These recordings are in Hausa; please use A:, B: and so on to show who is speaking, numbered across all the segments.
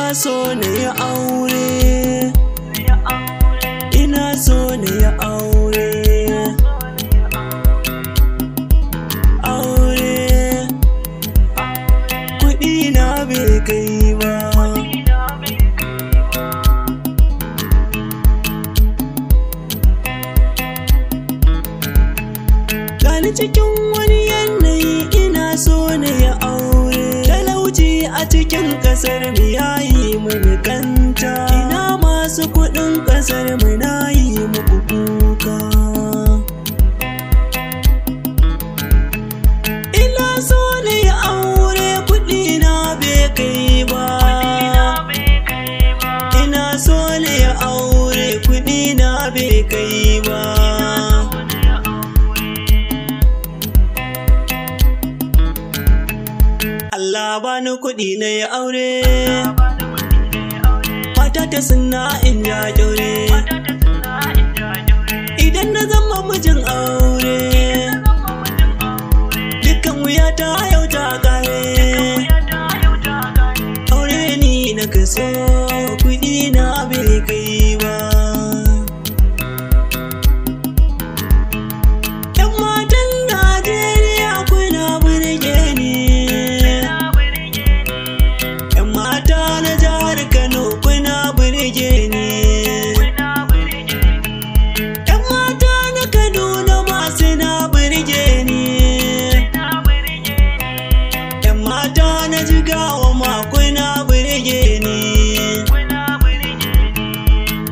A: Ina so na yi aure, ina so na yi aure, aure. Kuɗi na bai kai ba. Gani cikin wani yanayi, ina so na yi aure. Talauci a cikin ƙasar mu yayi mini kanta. Ina masu kuɗin ƙasar mu, na yi muku kuka. Ina so na yi aure, kuɗi na bai kai ba. Ina so na yi aure, kuɗi na bai kai ba. Allah bani kuɗi na yi aure. Mata ta suna in ya kyaure. Idan na zama mijin aure, dukkan wuya ta yau ta kare. Aure ni na kaso, kuɗi na bai kai ba. Yan matan Najeriya, kuna burge ni. Yan mata na jihar Kano, kuna burge ni. Yan mata na Kaduna ma suna burge ni. Yan mata na Jigawa ma kuna burge ni.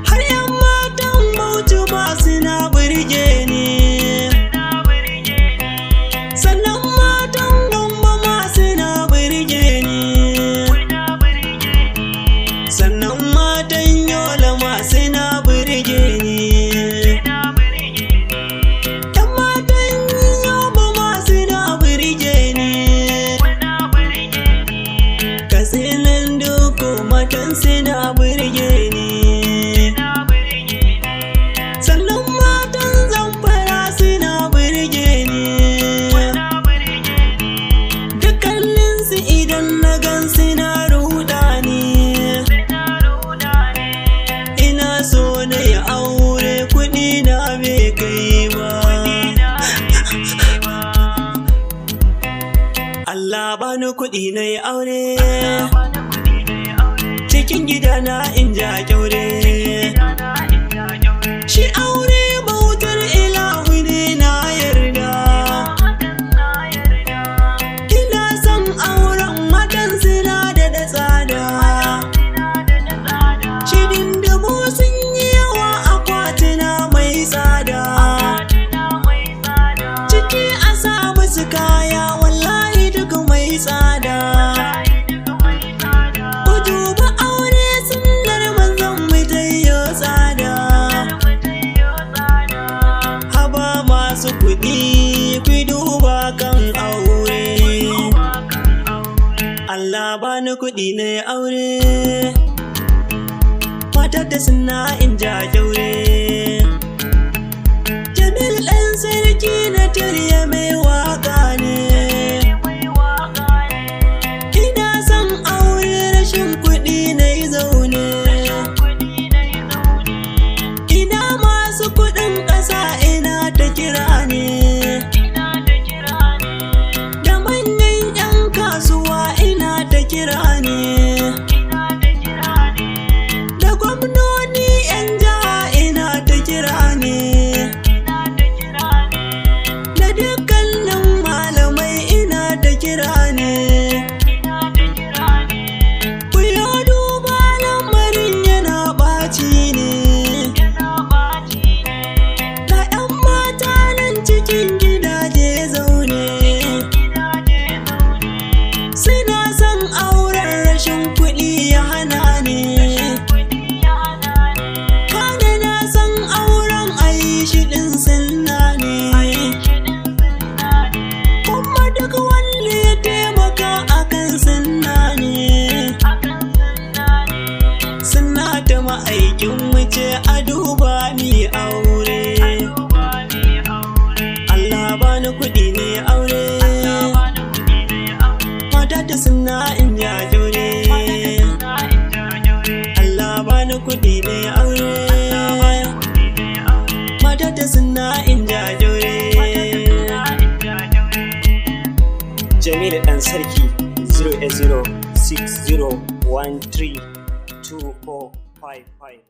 A: Har yan matan Bauchi ma suna burge ni. Sannan matan Gombe ma suna burge ni. Sannan matan Yola ma suna burge ni. Yan matan Yobe ma suna burge ni. Katsinan Dukku matan suna burge ni. Sannan matan Zamfara suna burge ni. Dukkaninsu idan na gan suna ruɗa ni. Ina so na yi aure, kuɗi na bai kai ba. Allah bani kuɗi na yi aure. Cikin gidana in ja kyaure. Shi aure bautar ilahu ne, na yarda. Ina son auren, matan suna da da tsada. Shidindimu sun yi yawa, akwatina mai tsada. Ciki a sa musu kaya, wallahi duk mai tsada. Ku duba aure, sunnar manzon mu tayyo tsada. Haba masu kuɗi, ku duba kan aure. Allah bani kuɗi na aure. Matar da suna in ja kyaure. Jamil ɗan sarki na tarya mai waka ne. Ina son aure, rashin kuɗi na yi zaune. Ina masu kuɗin ƙasa, ina ta kira ne. Da manyan 'yan kasuwa, ina ta kira ne. Da gwamnoni 'yan jiha, ina ta kira ne. Da dukkanin malamai, ina ta kira ne. Ku yi duba, lamarin yana ɓaci ne. Ga 'yan mata nan cikin gidaje zaune. Suna son auren, rashin kuɗi ya hana ni. Kana na son auren, a yi shi ɗin sunna ne. Kuma duk wanda ya taimaka akan sunna ne. Sunna ta ma'aikin wuce, a duba mi aure. Allah bani kuɗi ne aure. Mata ta suna in ya aure.
B: Sarki, 08060132455.